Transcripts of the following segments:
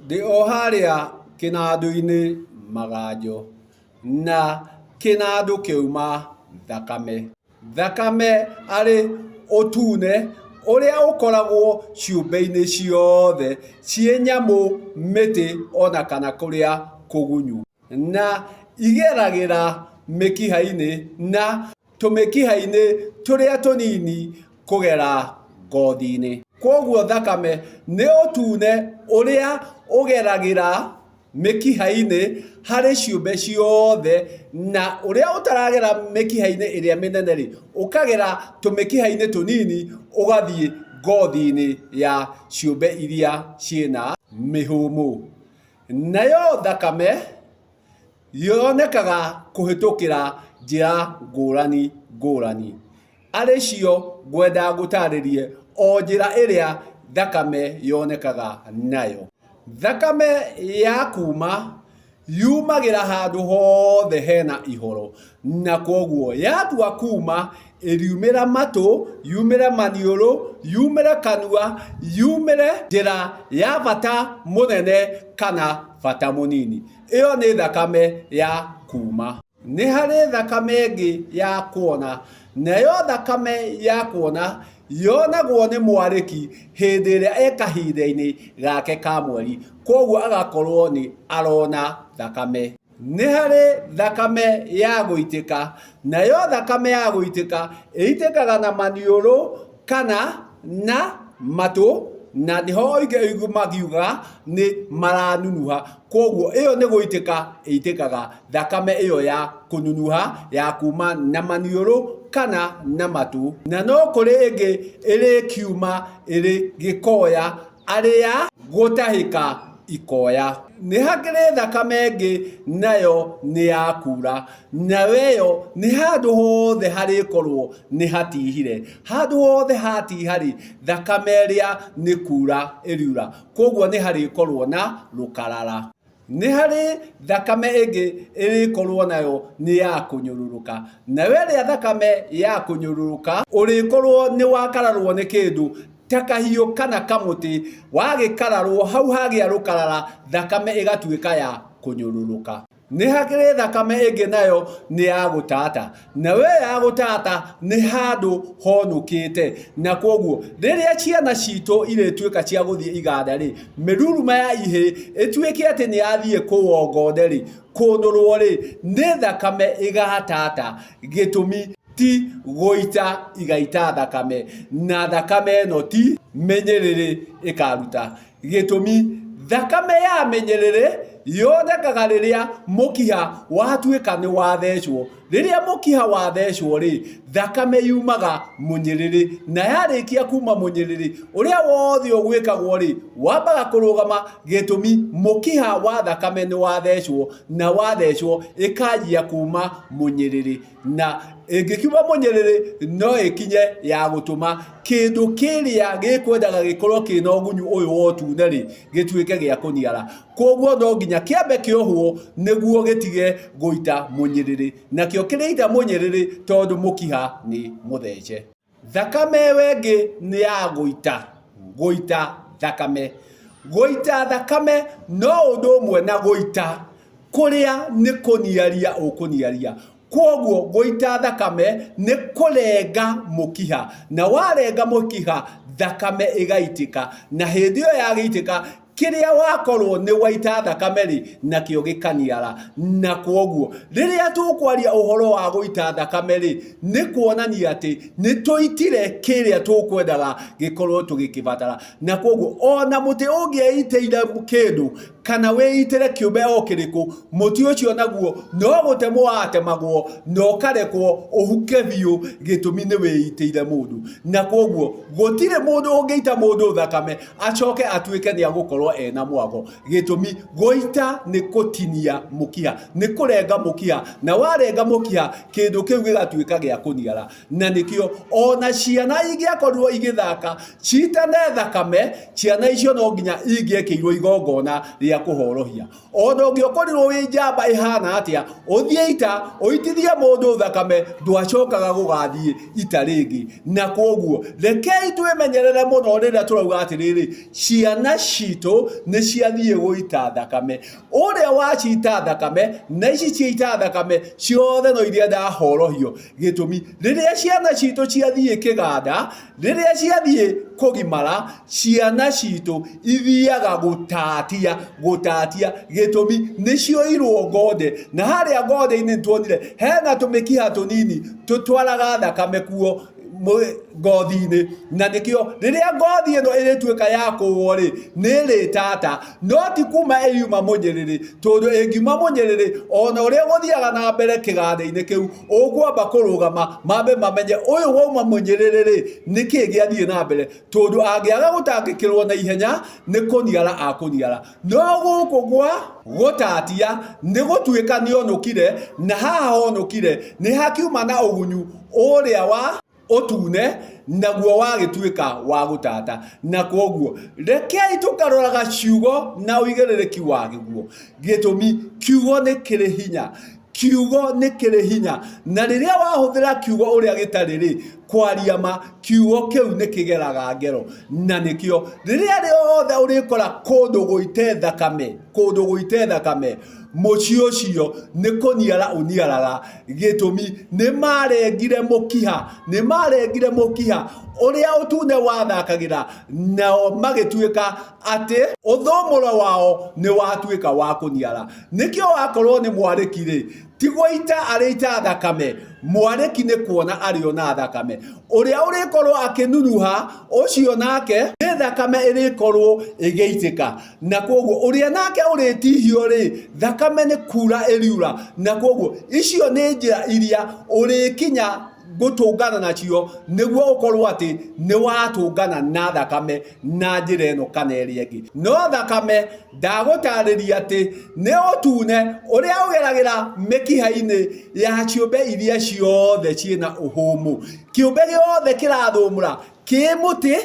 Ndĩ o harĩa kĩnandũ-inĩ maganjo, na kĩnandũ kĩauma thakame. Thakame arĩ ũtune ũrĩa ũkoragwo ciũmbe-inĩ ciothe, ciĩ nyamũ, mĩtĩ ona kana kũrĩa kũgunyu. Na igeragĩra mĩkiha-inĩ na tũmĩkiha-inĩ tũrĩa tũnini kũgera ngothi-inĩ. Kwoguo thakame nĩ ũtune ũrĩa ũgeragĩra mĩkiha-inĩ harĩ ciũmbe ciothe na ũrĩa ũtaragera mĩkiha-inĩ ĩrĩa mĩnene-rĩ, ũkagera tũmĩkiha-inĩ tũnini ũgathiĩ ngothi-inĩ ya ciũmbe iria ciĩna mĩhũmũ. Nayo thakame yonekaga kũhĩtũkĩra njĩra ngũrani ngũrani. Arĩ cio ngwenda ngũtarĩrie o njĩra ĩrĩa thakame yonekaga nayo. Thakame ya kuma yumagĩra handũ hothe hena ihoro, na kwoguo yatua kuma ĩriumĩra matũ, yumĩre maniũrũ, yumĩre kanua, yumĩre njĩra ya bata mũnene kana bata mũnini. Ĩyo nĩ thakame ya kuma. Nĩ harĩ thakame ĩngĩ ya kuona, nayo thakame ya kuona yonagwo nĩ mwarĩki hĩndĩ ĩrĩa e kahinda-inĩ gake ka mweri, kwoguo agakorwo nĩ arona thakame. Nĩ harĩ thakame ya gũitĩka, nayo thakame ya gũitĩka ĩitĩkaga na maniũrũ kana na matũ, na nĩho aingĩ magiugaga nĩ maranunuha. Kwoguo ĩyo nĩ gũitĩka ĩitĩkaga thakame ĩyo ya kũnunuha ya kuma na maniũrũ kana na matũ. Na no kũrĩ ĩngĩ ĩrĩkiuma ĩrĩ gĩkoya arĩa gũtahĩka ikoya. Nĩ hakĩrĩ thakame ĩngĩ nayo nĩ ya kura, nayo ĩyo nĩ handũ hothe harĩkorwo nĩ hatihire. Handũ hothe hatiha-rĩ, thakame ĩrĩa nĩ kura ĩriura, kwoguo nĩ harĩkorwo na rũkarara. Nĩ harĩ thakame ĩngĩ ĩrĩkorwo nayo nĩ ya kũnyũrũrũka. Nayo ĩrĩa thakame ya kũnyũrũrũka, ũrĩkorwo nĩ wakararwo nĩ kĩndũ ta kahiũ kana kamũtĩ, wagĩkararwo hau hagĩa rũkarara, thakame ĩgatuĩka ya kũnyũrũrũka. Nĩ hakĩrĩ thakame ĩngĩ nayo nĩ ya gũtata, nayo ĩyo ya gũtata nĩ handũ honũkĩte, na kwoguo rĩrĩa ciana citũ irĩtuĩka cia gũthiĩ iganda-rĩ, mĩruruma ya ihĩĩ ĩtuĩke atĩ nĩ yathiĩ kũwongonde-rĩ, kũnũrwo-rĩ, nĩ thakame ĩgatata, gĩtũmi ti gũita igaita thakame, na thakame ĩno ti mĩnyĩrĩrĩ ĩkaruta. Gĩtũmi, thakame ya mĩnyĩrĩrĩ yonekaga rĩrĩa mũkiha watuĩka nĩ wathecwo. Rĩrĩa mũkiha wathecwo rĩ, thakame yumaga mũnyĩrĩrĩ, na yarĩkia kuma mũnyĩrĩrĩ, ũrĩa wothe ũgwĩkagwo rĩ, wambaga kũrũgama gĩtũmi mũkiha wa thakame nĩ wathecwo, na wathecwo ĩkanjia kuma mũnyĩrĩrĩ. Na ĩngĩkiuma mũnyĩrĩrĩ no ĩkinye ya gũtũma kĩndũ kĩrĩa gĩkwendaga gĩkorwo kĩna ũgunyu ũyũ wa ũtune rĩ, gĩtuĩke gĩa kũniara. Koguo no nginya kĩambe kĩohwo nĩguo gĩtige gũita mũnyĩrĩrĩ. Nakĩo kĩrĩita mũnyĩrĩrĩ tondũ mũkiha nĩ mũthece. Thakame ĩyo ĩngĩ nĩ ya gũita, gũita thakame. Gũita thakame no ũndũ ũmwe na gũita kũrĩa nĩ kũniaria ũkũniaria. Kwoguo gũita thakame nĩ kũrenga mũkiha, na warenga mũkiha thakame ĩgaitĩka, na hĩndĩ ĩyo yagĩitĩka Kĩrĩa wakorwo nĩ waita thakame-rĩ, nakĩo gĩkaniara. Na kwoguo, rĩrĩa tũkwaria ũhoro wa gũita thakame-rĩ, nĩ kuonania atĩ nĩ tũitire kĩrĩa tũkwendaga gĩkorwo tũgĩkĩbatara. Na kwoguo, o na mũtĩ ũngĩĩitĩire kĩndũ, kana wĩitĩre kĩũmbe o kĩrĩkũ, mũtĩ ũcio naguo no gũtemwo watemagwo na ũkarekwo ũhuke biũ, gĩtũmi nĩ wĩitĩire mũndũ. Na kwoguo, gũtirĩ mũndũ ũngĩita mũndũ thakame acoke atuĩke nĩ agũkorwo ena mwago. Gĩtũmi, gũita nĩ gũtinia mũkiha, nĩ kũrenga mũkiha, na warenga mũkiha kĩndũ kĩu gĩgatuĩka gĩa kũniara. Na nĩkĩo ona ciana ingĩakorirwo igĩthaka citane thakame, ciana icio no nginya ingĩekĩirwo igongona rĩa Rĩa kũhorohia. Ona ũngĩokorirwo wĩ njamba ĩhana atĩa, ũthiĩ ita ũitithie mũndũ thakame, ndwacokaga gũgathiĩ ita rĩngĩ. Na kwoguo rekei twĩmenyerere mũno rĩrĩa tũrauga atĩrĩrĩ, ciana citũ nĩ ciathiĩ gũita thakame. Ũrĩa wacita thakame na ici ciaita thakame ciothe no iria ndahorohio. Gĩtũmi, rĩrĩa ciana citũ ciathiĩ kĩganda, rĩrĩa ciathiĩ kũgimara, ciana citũ ithiaga gũtatia, gũtatia. Gĩtũmi, nĩ cioirwo ngonde, na harĩa ngonde-inĩ nĩ tuonire hena tũmĩkiha tũnini tũtwaraga thakame kuo ngothi-inĩ, na nĩkĩo rĩrĩa ngothi ĩno ĩrĩtuĩka ya kũũo rĩ, nĩ ĩrĩtata, no ti kuma ĩriuma mũnyĩrĩrĩ, tondũ ĩngiuma mũnyĩrĩrĩ, ona ũrĩa gũthiaga na mbere kĩganda-inĩ kĩu, ũkwamba kũrũgama mambe mamenye ũyũ wauma mũnyĩrĩrĩ rĩ, nĩkĩ gĩathiĩ na mbere, tondũ angĩaga gũtangĩkĩrwo na ihenya nĩ kũniara akũniara. No gũkũ gwa gũtatia nĩ gũtuĩka nĩ onũkire, na haha honũkire nĩ hakiuma na ũgunyu ũrĩa wa ũtune, naguo wagĩtuĩka wa gũtata. Na kwoguo rekei tũkaroraga ciugo na ũigĩrĩrĩki wagĩguo. Gĩtũmi, kiugo nĩ kĩrĩ hinya. Kiugo nĩ kĩrĩ hinya, na rĩrĩa wahũthĩra kiugo ũrĩa gĩtarĩ rĩ, kwaria ma, kiugo kĩu nĩ kĩgeraga ngero. Na nĩkĩo rĩrĩa rĩothe ũrĩkora kũndũ gũite thakame, kũndũ gũite thakame, mũciĩ ũcio nĩ kũniara ũniaraga. Gĩtũmi, nĩ marengire mũkiha, nĩ marengire mũkiha ũrĩa ũtune wathakagĩra, nao magĩtuĩka atĩ ũthũmũro wao nĩ watuĩka wa kũniara. Nĩkĩo wakorwo nĩ mwarĩki rĩ, ti gũita arĩita thakame, mwarĩki nĩ kuona arĩona thakame. Ũrĩa ũrĩkorwo akĩnunuha, ũcio nake nĩ thakame ĩrĩkorwo ĩgĩitĩka. Na kwoguo ũrĩa nake ũrĩtihio rĩ, thakame nĩ kura ĩriura. Na kwoguo icio nĩ njĩra iria ũrĩkinya gũtũngana nacio nĩguo ũkorwo atĩ nĩ watũngana na thakame na njĩra ĩno kana ĩrĩa ĩngĩ. No thakame ndagũtarĩria atĩ nĩ ũtune ũrĩa ũgeragĩra mĩkiha-inĩ ya ciũmbe iria ciothe ciĩna ũhũmũ. Kĩũmbe gĩothe kĩrathũmũra, kĩ mũtĩ,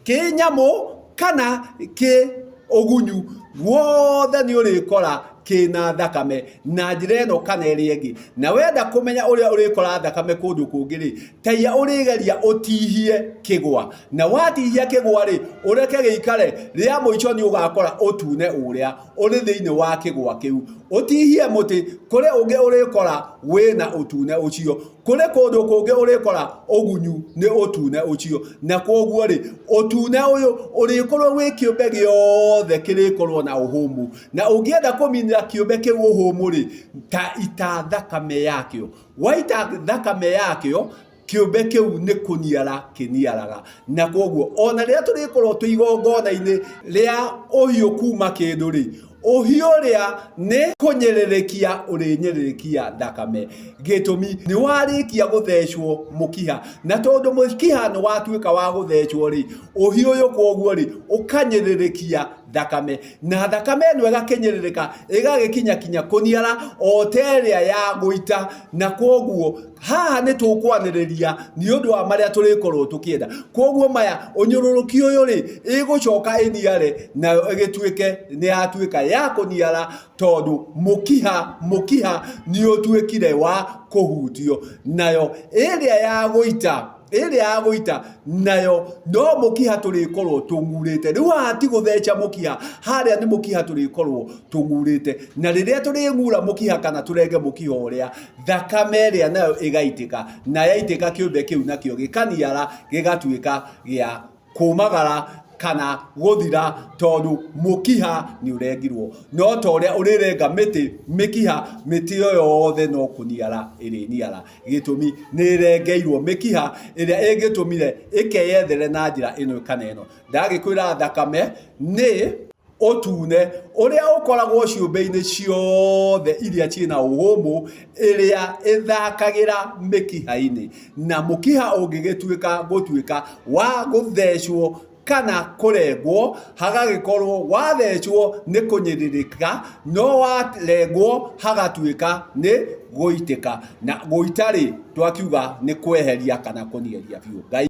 kĩ nyamũ kana kĩ ũgunyu, wothe nĩ ũrĩkora kĩna thakame na njĩra ĩno kana ĩrĩa ĩngĩ. Na wenda kũmenya ũrĩa ũrĩkora thakame kũndũ kũngĩ rĩ, taiya ũrĩgeria ũtihie kĩgwa, na watihia kĩgwa rĩ, ũreke gĩikare, rĩa mũico nĩ ũgakora ũtune ũrĩa ũrĩ thĩinĩ wa kĩgwa kĩu. Ũtihie mũtĩ, kũrĩ ũngĩ ũrĩkora wĩna ũtune ũcio, kũrĩ kũndũ kũngĩ ũrĩkora ũgunyu nĩ ũtune ũcio. Na kwoguo rĩ, ũtune ũyũ ũrĩkorwo wĩ kĩũmbe gĩothe kĩrĩkorwo na ũhũmũ. Na ũngĩenda kũminĩra kĩũmbe kĩu ũhũmũ rĩ, ta ita thakame yakĩo. Waita thakame yakĩo, kĩũmbe kĩu nĩ kũniara kĩniaraga. Na kwoguo ona rĩrĩa tũrĩkorwo twĩ igongona-inĩ rĩa ũhiũ kuma kĩndũ rĩ, ũhiũ ũrĩa nĩ kũnyĩrĩrĩkia ũrĩnyĩrĩrĩkia thakame. Gĩtũmi, nĩ warĩkia gũthecwo mũkiha, na tondũ mũkiha nĩ watuĩka wa gũthecwo rĩ, ũhiũ ũyũ kwoguo rĩ, ũkanyĩrĩrĩkia thakame, na thakame ĩno ĩgakĩnyĩrĩrĩka ĩgagĩkinya kinya kũniara o ta ĩrĩa ya gũita. Na kwoguo haha nĩ tũkwanĩrĩria nĩ ũndũ wa marĩa tũrĩkorwo tũkĩenda. Kwoguo maya ũnyũrũrũki ũyũ rĩ, ĩgũcoka ĩniare nayo ĩgĩtuĩke nĩ yatuĩka ya kũniara, tondũ mũkiha mũkiha nĩ ũtuĩkire wa kũhutio. Nayo ĩrĩa ya gũita, ĩrĩa ya gũita nayo no mũkiha tũrĩkorwo tũng'urĩte. Rĩu haha ti gũtheca mũkiha, harĩa nĩ mũkiha tũrĩkorwo tũng'urĩte. Na rĩrĩa tũrĩng'ura mũkiha kana tũrenge mũkiha ũrĩa, thakame ĩrĩa nayo ĩgaitĩka, na yaitĩka kĩũmbe kĩu nakĩo gĩkaniara gĩgatuĩka gĩa kũmagara kana gũthira, tondũ mũkiha nĩ ũrengirwo. No ta ũrĩa ũrĩrenga mĩtĩ mĩkiha, mĩtĩ ĩyo yothe no kũniara ĩrĩniara. Gĩtũmi, nĩ ĩrengeirwo mĩkiha ĩrĩa ĩngĩtũmire ĩkeyethere na njĩra ĩno kana ĩno. Ndagĩkwĩra thakame nĩ ũtune ũrĩa ũkoragwo ciũmbe-inĩ ciothe iria ciĩna ũhũmũ, ĩrĩa ĩthakagĩra mĩkiha-inĩ. Na mũkiha ũngĩgĩtuĩka gũtuĩka wa gũthecwo kana kũrengwo, hagagĩkorwo wathecwo nĩ kũnyĩrĩrĩka, no warengwo hagatuĩka nĩ gũitĩka. Na gũita rĩ, twakiuga nĩ kweheria kana kũnieria biũ. Ngai.